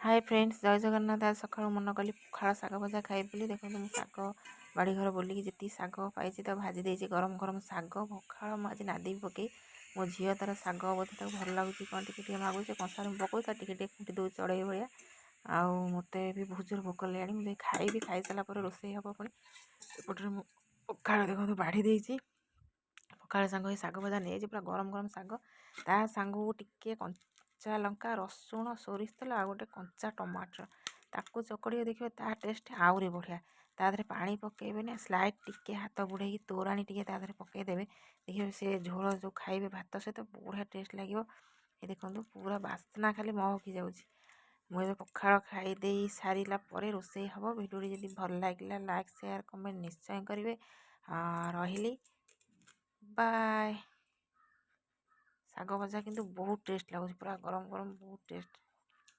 ହାଏ friends, ଜୟ ଜଗନ୍ନାଥ। ଆଜି ସକାଳୁ ମନ କଲି ପଖାଳ ଶାଗ ଭଜା ଖାଇବି ବୋଲି। ଦେଖନ୍ତୁ, ମୁଁ ଶାଗ ବାଡ଼ିଘର ବୁଲିକି ଯେତିକି ଶାଗ ପାଇଛି ତାକୁ ଭାଜି ଦେଇଛି। ଗରମ ଗରମ ଶାଗ ପଖାଳ ମୁଁ ଆଜି ନାଦିବି ପକେଇ। ମୋ ଝିଅ ତାର ଶାଗ ବୋଧେ ତାକୁ ଭଲ ଲାଗୁଛି କ'ଣ, ଟିକେ ଟିକେ ମାଗୁଛି। କଂସାରେ ମୁଁ ପକଉଛି, ତାକୁ ଟିକେ ଟିକେ ଖୁଣ୍ଟି ଦେଉଛି ଚଢ଼େଇ ଭଳିଆ। ଆଉ ମୋତେ ବି ବହୁତ ଜୋର ଭୋକ ଲାଗିଲାଣି। ମୁଁ ଯାଇ ଖାଇବି, ଖାଇସାରିଲା ପରେ ରୋଷେଇ ହେବ ପୁଣି। ଏପଟରେ ମୁଁ ପଖାଳ ଦେଖନ୍ତୁ ବାଢ଼ି ଦେଇଛି। ପଖାଳ ସାଙ୍ଗ ହେଇ ଶାଗ ଭଜା ନେଇଯାଇଛି। ପୁରା ଗରମ ଗରମ ଶାଗ, ତା ସାଙ୍ଗକୁ ଟିକେ କଞ୍ଚା ଲଙ୍କା, ରସୁଣ, ସୋରିଷ ତେଲ ଆଉ ଗୋଟେ କଞ୍ଚା ଟମାଟର, ତାକୁ ଚକଡ଼ିକି ଦେଖିବେ, ତା ଟେଷ୍ଟ ଆହୁରି ବଢ଼ିଆ। ତା ଦେହରେ ପାଣି ପକାଇବେନି, ସ୍ଲାଇଟ୍ ଟିକେ ହାତ ବୁଡ଼େଇକି ତୋରାଣି ଟିକେ ତା ଦେହରେ ପକାଇଦେବେ। ଦେଖିବେ, ସେ ଝୋଳ ଯେଉଁ ଖାଇବେ ଭାତ ସହିତ, ବଢ଼ିଆ ଟେଷ୍ଟ ଲାଗିବ। ଏ ଦେଖନ୍ତୁ, ପୁରା ବାସ୍ନା ଖାଲି ମହକି ଯାଉଛି। ମୁଁ ଏବେ ପଖାଳ ଖାଇ ଦେଇ ସାରିଲା ପରେ ରୋଷେଇ ହେବ। ଭିଡ଼ିଓଟି ଯଦି ଭଲ ଲାଗିଲା, ଲାଇକ୍, ସେୟାର, କମେଣ୍ଟ ନିଶ୍ଚୟ କରିବେ। ରହିଲି, ବାଏ। ଶାଗ ଭଜା କିନ୍ତୁ ବହୁତ ଟେଷ୍ଟ ଲାଗୁଛି, ପୁରା ଗରମ ଗରମ ବହୁତ ଟେଷ୍ଟ।